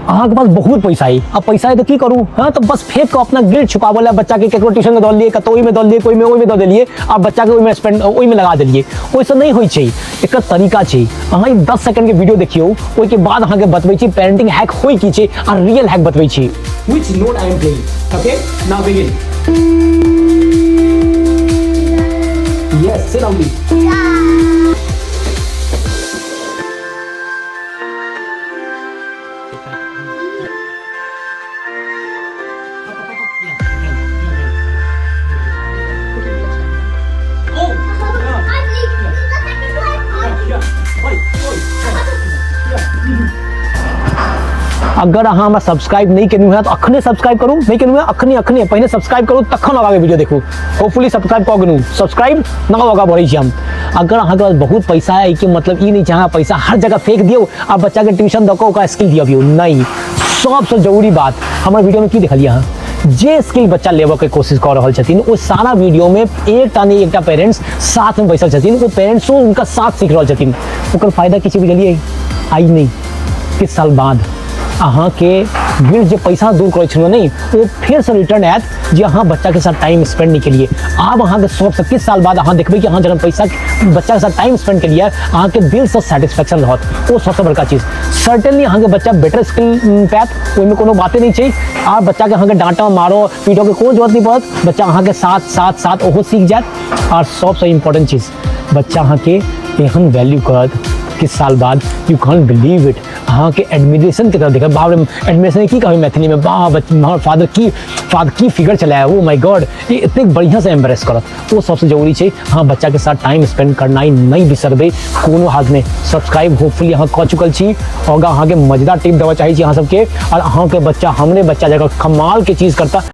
अहाँके पास बहुत पैसा है, अब पैसा है तो की करूँ? हाँ, तो बस फेंक कऽ अपना गिल्ट छुपाबऽ लए बच्चाके ककरो ट्यूशनमे दऽ देलियै, कतहु ओहिमे दऽ देलियै, कोइमे ओहिमे दऽ देलियै, आ बच्चाके ओहिमे स्पेंड ओहिमे लगा देलियै। ओहिसँ नहि होइ छै, एकर तरीका छै। अहाँ ई 10 सेकंडके वीडियो देखियौ, ओहिके बाद अहाँके बतबै छी पेरेंटिंग हैक होइ की छै आ रियल हैक बतबै छी। Which note I am playing? Okay, now begin. Yes, say loudly. अगर अहाँ हमरा सब्सक्राइब नहीं केलहुँ हैं तो अखने सब्सक्राइब करू, नहीं केलहुँ हैं अखने अखने पहिने सब्सक्राइब करू तखन आगाँ वीडियो देखू। होपफुली सब्सक्राइब कऽ गेलहुँ, सब्सक्राइब न आगाँ बढ़ै छी हम। अगर अहाँके पास बहुत पैसा है कि मतलब ई नहीं छै अहाँ पैसा हर जगह फेंक दियौ आ बच्चाके ट्यूशन दऽ कऽ ओकरा स्किल दिअबियौ, नहीं। सबसँ जरूरी बात हमर वीडियोमे की देखलियै अहाँ, जे स्किल बच्चा लेबऽके कोशिश कऽ रहल छथिन ओ सारा वीडियोमे एकटा नहि एकटा पेरेंट्स साथमे बैसल छथिन, ओ पेरेंट्सो हुनका साथ सीख रहल छथिन। ओकर फायदा की छै बुझलियै? आइ नहि, किछु साल बाद अहाँके गिल्ट जे पैसा दूर करै छलहुँ नहि, ओ फेरसँ रिटर्न आयत जे अहाँ बच्चाके साथ टाइम स्पेंड नहि केलियै। आब अहाँके सबसँ किछु साल बाद अहाँ देखबै कि अहाँ जखन पैसा बच्चाके साथ टाइम स्पेंड केलियै अहाँके दिलसँ सेटिस्फैक्शन रहत। ओ सबसँ बड़का चीज। सर्टेनली अहाँके बच्चा बेटर स्किल पायत, ओहिमे कोनो बाते नहि छै। आ बच्चाके अहाँके डाँटऽ मारो पीटोके कोनो जरूरत नहि पड़त, बच्चा अहाँके साथ साथ साथ ओहो सीख जायत। आओर सबसँ इम्पोर्टेंट चीज, बच्चा अहाँके एहन वैल्यू करत किछु साल बाद, यू कांट बिलीव it. अहाँके एडमिरेशन के तरह देखब, बाप रे, एडमिरेशन की कहबै मैथिलीमे, वाह हमर फादर की फिगर छलै, ओ my God, ई एतेक बढ़िआँसँ एम्ब्रेस करत। ओ सबसँ जरूरी छै, अहाँ बच्चाके साथ टाइम स्पेंड करनाइ नहि बिसरबै कोनो हालतमे। सब्सक्राइब होपफुली अहाँ कऽ चुकल छी। आगाँ अहाँके मजेदार टिप देबऽ चाहै छी अहाँ सबके, आओर अहाँके बच्चा हमरे बच्चा जकाँ कमालके चीज करता।